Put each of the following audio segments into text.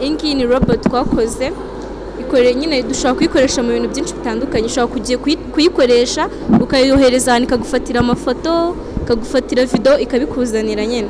Iyi ngiyi ni robot twakoze, ikore nyine dushobora kuyikoresha mu bintu byinshi bitandukanye. Ushobora kugiye kuyikoresha ukayohereza ahantu ikagufatira amafoto, ikagufatira video, ikabikuzanira nyine.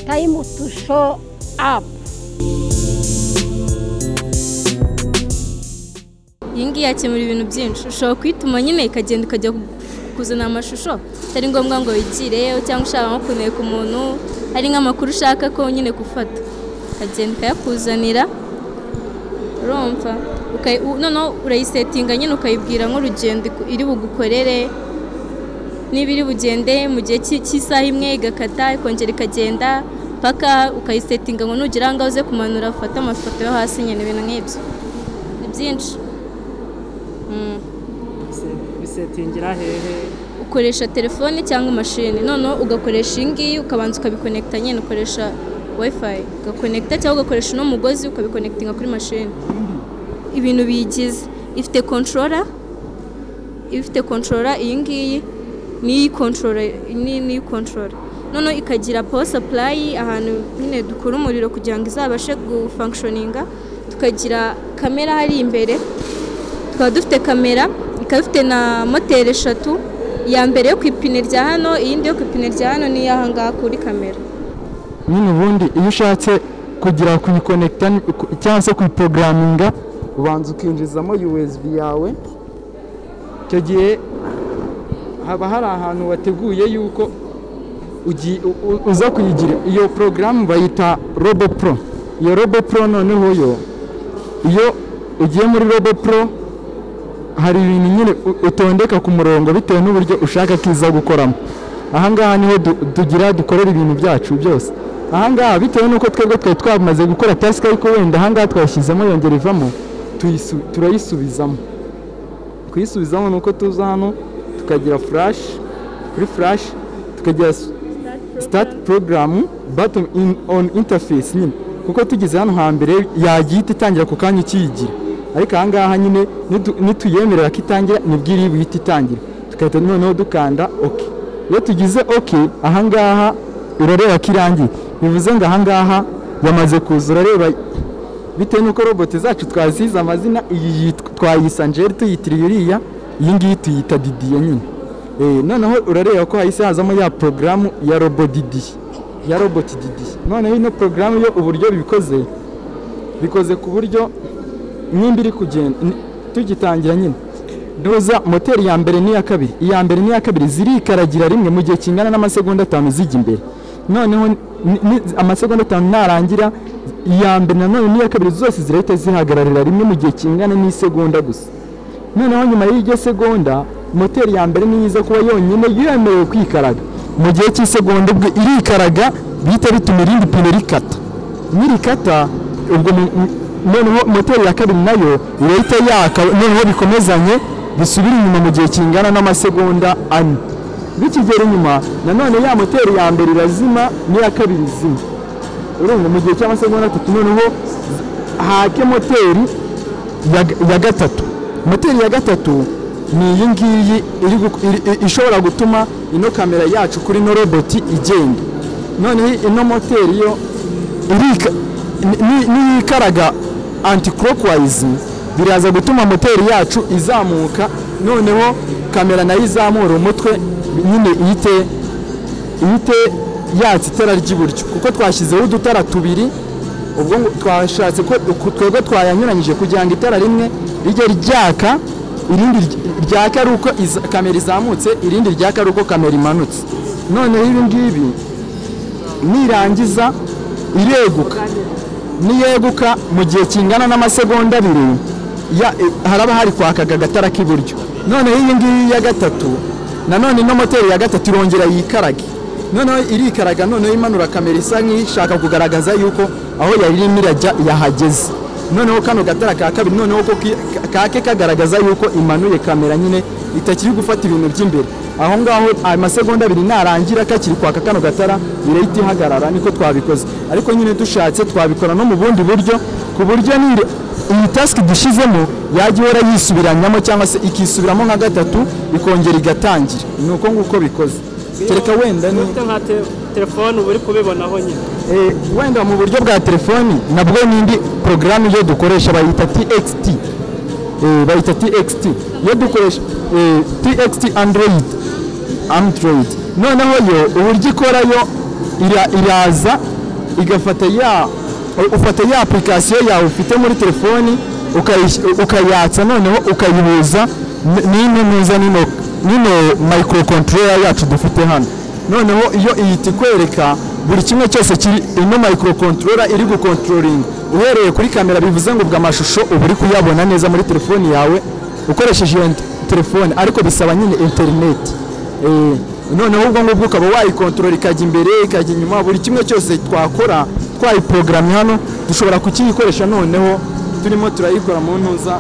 Time to show up. Iyi ngiyi yakemura ibintu byinshi. Ushobora kuyituma nyine ikagenda ikajya kuzana amashusho, atari ngombwa ngo wigireyo cyangwa ushaka nko kuneka umuntu, hari nk'amakuru ushaka ko nyine gufata, ikagenda ikayakuzanira. Urumva noneho urayisetinga nyine ukayibwira nk'urugendo iri bugukorere, niba iri bugende mu gihe cy'isaha imwe igakata ikongera ikagenda paka, ukayisetinga ngo nugera aha ngaha uze kumanura ufate amafoto yo hasi nyine, ibintu nk'ibyo ni byinshi. Bisetingira hehe? Ukoresha telefone cyangwa imashini, noneho ugakoresha iyi ngiyi ukabanza ukabikonekita nyine, ukoresha wifi ugakonekita cyangwa ugakoresha uno mugozi ukabikonekitinga kuri mashini. Ibintu biyigize, ifite controller, ifite controller iyi ngiyi niyi controller, niyi controller, noneho ikagira power supply ahantu nyine dukura umuriro kugira ngo izabashe gufunctioninga. Tukagira kamera hari imbere, tukaba dufite kamera ikaba ifite na moteri eshatu, iya mbere yo ku ipine rya hano, iyindi yo ku ipine rya hano n'iyaha ngaha kuri kamera. Nyine ubundi iyo ushatse kugira kuyikonekita cyangwa se kuyiprogaraminga, ubanza ukinjizamo USB yawe. Icyo gihe haba hari ahantu wateguye yuko uza kuyigira. Iyo porogaramu bayita RoboPro. Iyo RoboPro noneho yo iyo ugiye muri RoboPro hari ibintu nyine utondeka ku murongo bitewe n'uburyo ushaka kiza gukoramo. Aha ngaha niho tugira dukorera ibintu byacu byose. Aha ngaha bitewe n'uko twebwe twari twamaze gukora task, ariko wenda aha ngaha twashyizemo yongera ivamo, turayisubizamo. Kuyisubizamo nuko tuza hano tukagira flash, kuri flash tukagira start program button in on interface nyine, kuko tugeze hano hambere yagiye itangira ku kanya ukiyigira, ariko aha ngaha nyine nituyemerera ko itangira nibwo iri buhite itangira, tugahita noneho dukanda ok. Iyo tugize ok aha ngaha urareba ko irangiye, bivuze ngo aha ngaha yamaze kuza. Urareba bitewe n'uko robot zacu twazize amazina, iyi twayisa Angel tuyitiriye uriya, iyi ngiyi tuyita Didier nyine. Noneho urareba ko hahise hazamo ya porogaramu ya Robot Didier, ya Robot Didier. Noneho ino porogaramu yo uburyo bikoze, bikoze ku buryo nimba iri kugenda tugitangira nyine duza moteri ya mbere n'iya kabiri, iya mbere n'iya kabiri zirikaragira rimwe mu gihe kingana n'amasegonda 5 zijya imbere. Noneho amasegonda 5 narangira, iya mbere nanone n'iya kabiri zose zirahita zihagararira rimwe mu gihe kingana n'isegonda gusa. Noneho nyuma y'iryo segonda moteri ya mbere niyiza kuba yonyine yemerewe kwikaraga mu gihe cy'isegonda, ubwo irikaraga bihita bituma irindi pine rikata, nirikata ubwo noneho moteri ya kabiri nayo irahita yaka, noneho bikomezanye bisubira inyuma mu gihe kingana n'amasegonda 4. Bikigera inyuma nanone ya moteri ya mbere irazima n'iya kabiri izima, urumva mu gihe cy'amasegonda 3. Noneho hake moteri ya gatatu. Moteri ya gatatu ni iyi ngiyi ishobora gutuma ino kamera yacu kuri ino robot igenda. Noneho ino moteri yo niyikaraga anti-clockwise biraza gutuma moteri yacu izamuka, noneho kamera nayo izamura umutwe nyine ihite yatsa itara ry'iburyo, kuko twashyizeho udutara tubiri. Ubwo twashatse ko twebwe twayanyuranyije kugira ngo itara rimwe rijye ryaka, irindi ryaka ari uko kamera izamutse, irindi ryaka ari uko kamera imanutse. Noneho ibi ngibi nirangiza ireguka, niyeguka mu gihe kingana n'amasegonda 2 haraba hari kwakaga agatara k'iburyo. Noneho iyi ngiyi ya gatatu nanone ino moteri ya gatatu irongera yikarage, noneho irikaraga, noneho imanura kamera isa nk'ishaka kugaragaza yuko aho yari irimo irajya yahageze. Noneho kano gatara ka kabiri noneho ko kake kagaragaza yuko imanuye kamera nyine itakiri gufata ibintu by'imbere. Aho ngaho amasegonda 2 narangira kakiri kwaka kano gatara irahita ihagarara, niko twabikoze. Ariko nyine dushatse twabikora no mu bundi buryo, ku buryo iyi task dushizemo yajya ihora yisubiranyamo cyangwa se ikisubiramo nka 3 ikongera igatangira. Ni uko nguko bikoze. Kereka wenda ni nka telefone uri kubibonaho nyine. Wenda mu buryo bwa telefoni nabwo nindi programme yo dukoresha bayita TXT. Bayita TXT. Yo dukoresha TXT Android. Noneho yo uburyo ikora yo iraza igafata ya ufata ya application yawe ufite muri telefoni ukayatsa, noneho ukayihuza n'ino neza nino microcontroller yacu dufite hano. Noneho iyo ihita ikwereka buri kimwe cyose kiri ino microcontroller iri gucontrolling uhereye kuri kamera, bivuze ngo ubwo amashusho uba uri kuyabona neza muri telefoni yawe ukoresheje iyo telefone, ariko bisaba nyine internet. Noneho ubwo ngubwo ukaba wayikontorora ikajya imbere ikajya inyuma, buri kimwe cyose twakora twayiprogramye hano dushobora kukiyikoresha. Noneho turimo turayikora mu ntuza,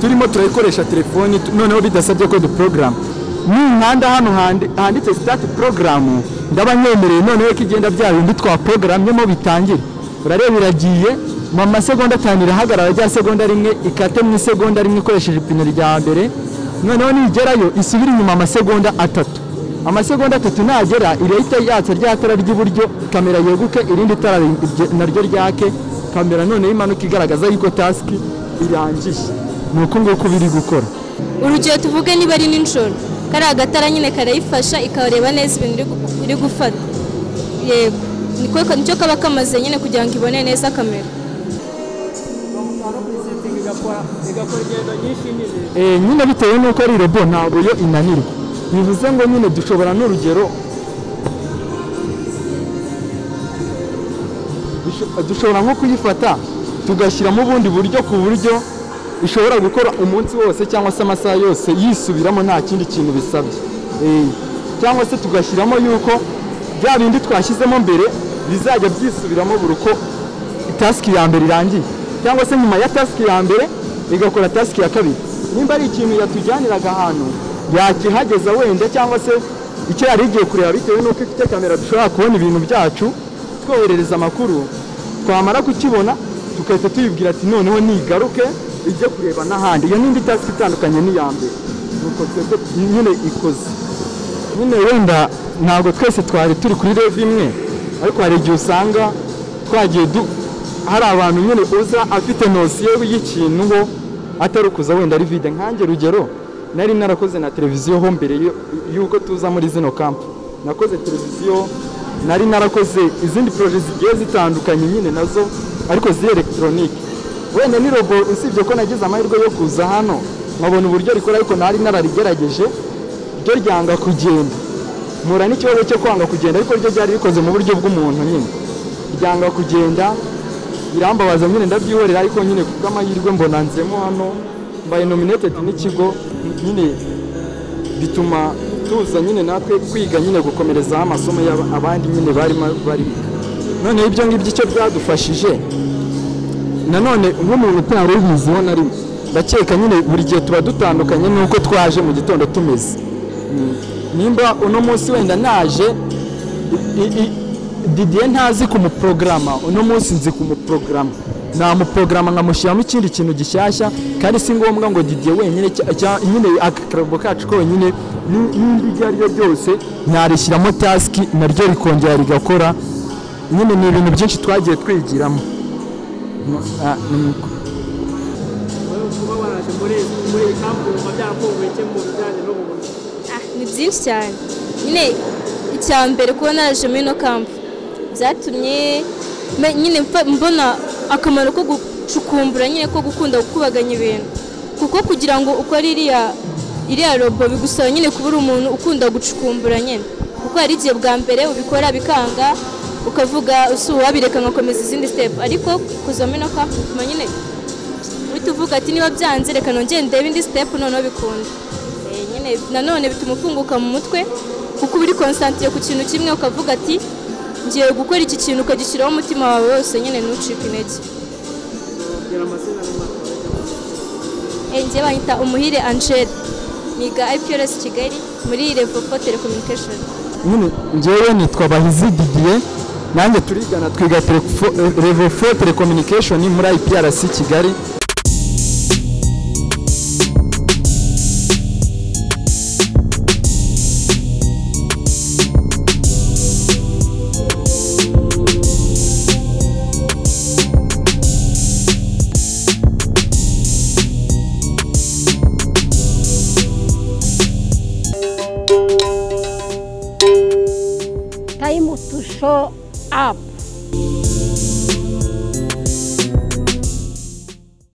turimo turayikoresha telefoni, noneho bidasabye ko duprogram. Ninkanda hano handitse start program ndaba nyemereye noneho ko igenda bya bindi twaprogramyemo bitangire. Urareba iragiye mu masegonda 5 irahagarara, rya segonda 1 ikate mu isegonda 1 ikoresheje ipine rya mbere, noneho nigerayo isubira inyuma amasegonda 3. Amasegonda 3 nagera irahita yatsa rya tara ry'iburyo, kamera yeguke, irindi tara naryo ryake, kamera noneho imanuka igaragaza yuko task irangiye. Ni uko nguko biri gukora. Urugero tuvuge niba ari nijoro, kariya gatara nyine karayifasha ikareba neza ibintu iri gufata. Yego, nicyo kaba kamaze nyine kugira ngo ibone neza kamera. Nyine bitewe n'uko ari robo ntabwo yo inanirwa, bivuze ngo nyine dushobora n'urugero dushobora nko kuyifata tugashyiramo ubundi buryo ku buryo ishobora gukora umunsi wose cyangwa se amasaha yose yisubiramo nta kindi kintu bisabye. Cyangwa se tugashyiramo yuko bya bindi twashyizemo mbere bizajya byisubiramo buri uko task ya mbere irangiye, cyangwa se nyuma ya task ya mbere igakora task ya kabiri. Nimba ari ikintu yatujyaniraga ahantu yakihageza wenda, cyangwa se icyo yari igiye kureba, bitewe n'uko ifite kamera dushobora kubona ibintu byacu twoherereza amakuru, twamara kukibona tugahita tuyibwira ati noneho nigaruke ijye kureba n'ahandi. Iyo n'indi task itandukanye n'iya mbere, nuko twebwe nyine ikoze. Nyine wenda ntabwo twese twari turi kuri level imwe, ariko hari igihe usanga twagiye hari abantu nyine uza afite nosiyo y'ikintu ho atari ukuza wenda ari vide. Nkanjye rugero nari narakoze na televiziyo ho mbere yuko tuza muri zino camp, nakoze televiziyo, nari narakoze izindi projet zigiye zitandukanye nyine nazo ariko ziri electronique. Wenda ni robo usibye ko nagize amahirwe yo kuza hano nkabona uburyo rikora, ariko nari nararigerageje ryo ryanga kugenda, mpura n'ikibazo cyo kwanga kugenda, ariko ryo ryari rikoze mu buryo bw'umuntu nyine ryanga kugenda birambabaza nyine ndabyihorera. Ariko nyine kubw'amahirwe mbona nzemo hano mbaye nominated n'ikigo nyine, bituma tuza nyine natwe kwiga nyine gukomerezaho amasomo y'abandi nyine barimo bariga. None ibyo ngibyo icyo byadufashije nanone nk'umuntu utari ubiziho na rimwe, ndakeka nyine buri gihe tuba dutandukanye n'uko twaje mu gitondo tumeze. Nimba uno munsi wenda naje Didier ntazi kumuprograma, uno munsi nzi kumuprograma, namuprograma nkamushyiramo ikindi kintu gishyashya, kandi si ngombwa ngo Didier wenyine nyine akakarabo kacu konyine, n'indi iryo ari ryo ryose narishyiramo task naryo rikongera rigakora. Nyine ni ibintu byinshi twagiye twigiramo. Ni byinshi cyane nyine. Icya mbere kuba naraje muri ino camp byatumye nyine mbona akamaro ko gucukumbura nyine, ko gukunda gukubaganya ibintu, kuko kugira ngo ukore iriya robo bigusaba nyine kuba uri umuntu ukunda gucukumbura nyine, kuko hari igihe bwa mbere ubikora bikanga ukavuga wabireka nkakomeza izindi step, ariko kuza muri ino camp bituma nyine uhita uvuga ati niba byanze reka nongere ndebe indi step noneho bikunda. Nyine nanone bituma ufunguka mu mutwe, kuko uri concentré ku kintu kimwe ukavuga ati ngiye gukora iki kintu, ukagishyiraho umutima wawe wose nyine ntucike intege. Njye banyita Umuhire Angel. Niga IPRS Kigali muri level 4 telecommunication. Nyine njyewe nitwa Bahizi Didier, nanjye turigana twiga level 4 telecommunication muri IPRC Kigali. Time to show up.